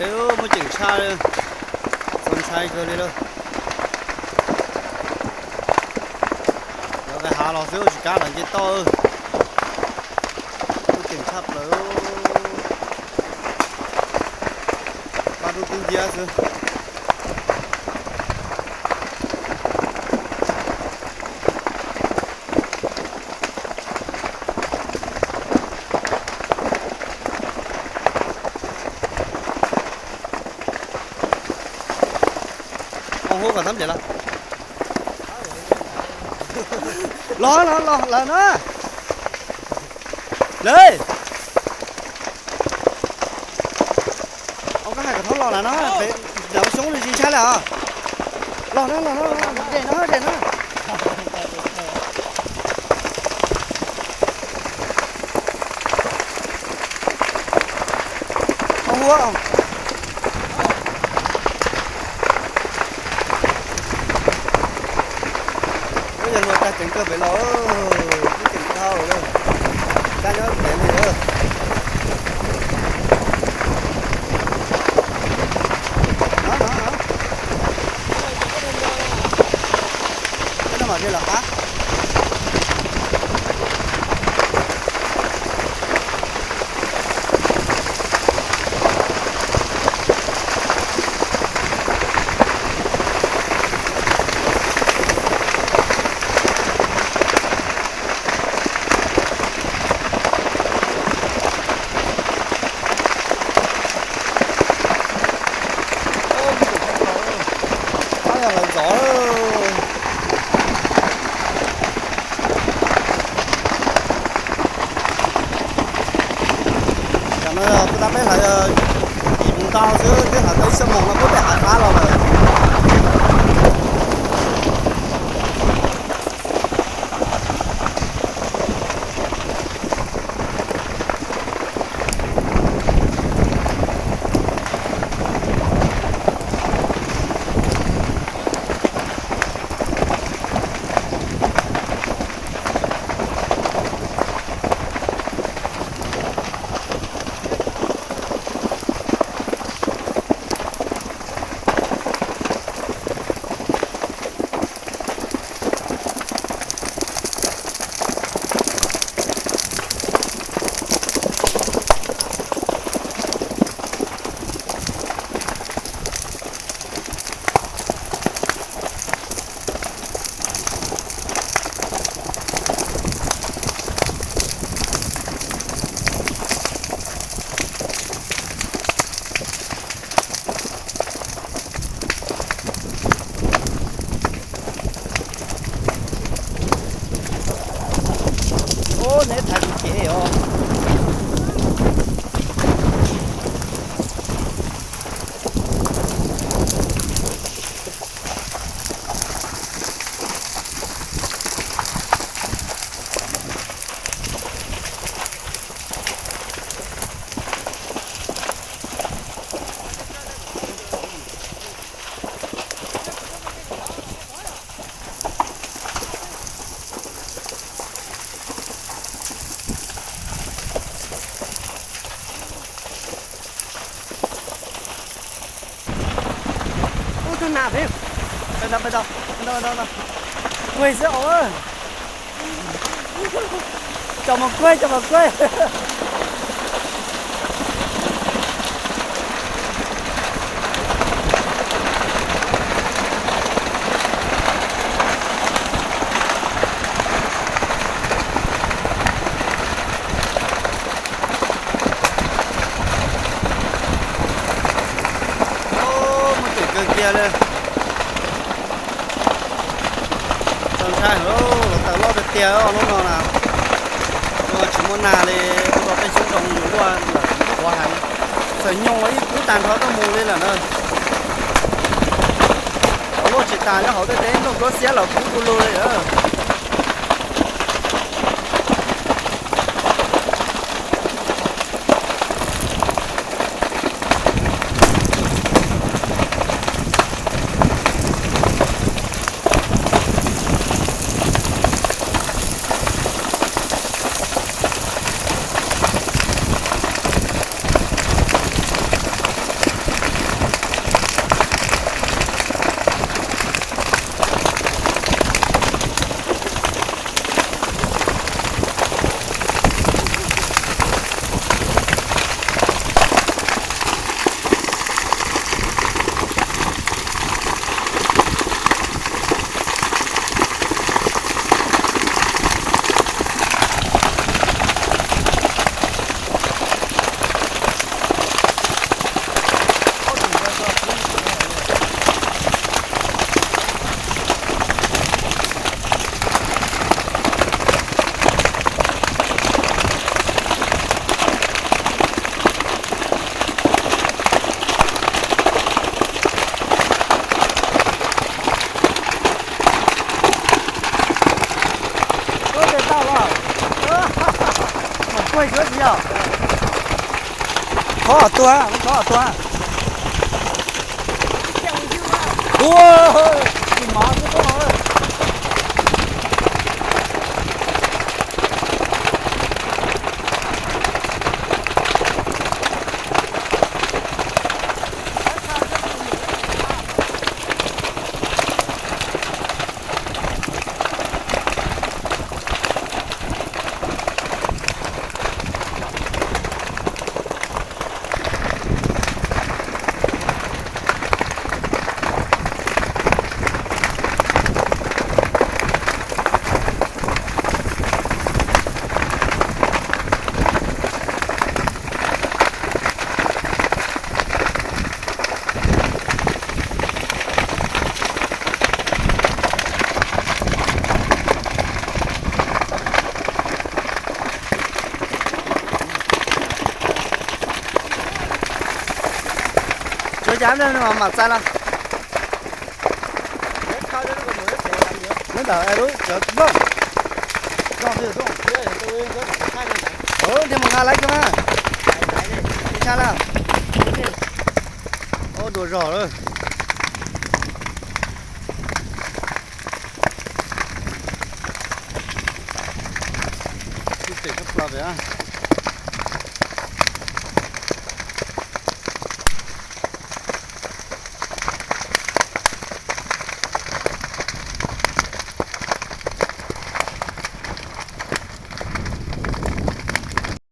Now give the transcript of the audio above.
Muaj ceem tshaj li, txaus ntshai kawg li lawm. Lawv nqis hav los xwb tsis kav lawv nce toj. Muaj ceem tshaj plaws. Pab rub tub nciab xwb. Ua hub kom thab nplem los. Los los los lawm na. Lawm. Ua koj hais kom thab los lawm no, pem lawv xyoob nws tsis ntshai lawm os. Los na los na, de no de na. Ua hub. Yog luag tag ceev kawg pem los, tib ceem dhau lawm, kab nyob pem li. Tej no mam li los qab. Yog lawv ntxov. Tam no kuj tab peb hlawv yim mus ntau xwb, twb hlawv tau ib xuab moos no kuj peb hav qab los lawm. Ub, neb thaiv kuv cev os. Ub, tug nas pem. Pem tau, pem tau, pem tau, pem tau. Kuj xwb os. Cov mas kuj, cov mas kuj. Muaj ceem kawg kiag li. Txaus ntshai heev, los tawm loj tiag tiag lub no na. Tsis muaj nag li, ua rau tej xyoob ntoo yus luaj lawm ib qhuav heev. Txawm nyoos ib kub tag nrho tuaj mus li lawm na. Luaj tsis tas nyob hauv tej teb nplooj kub xiab los kub du lug li lawm. Thov tua, thov tua. Tua, tsis mov xwb tuaj. Tsuav cas mam txais los. Nyob ntawm lub cov nplooj. Ntawd mus nqa lawv kiag na. Ntshai lawm. Ob dua zog lawm. Tub pem tshaj plaws pem.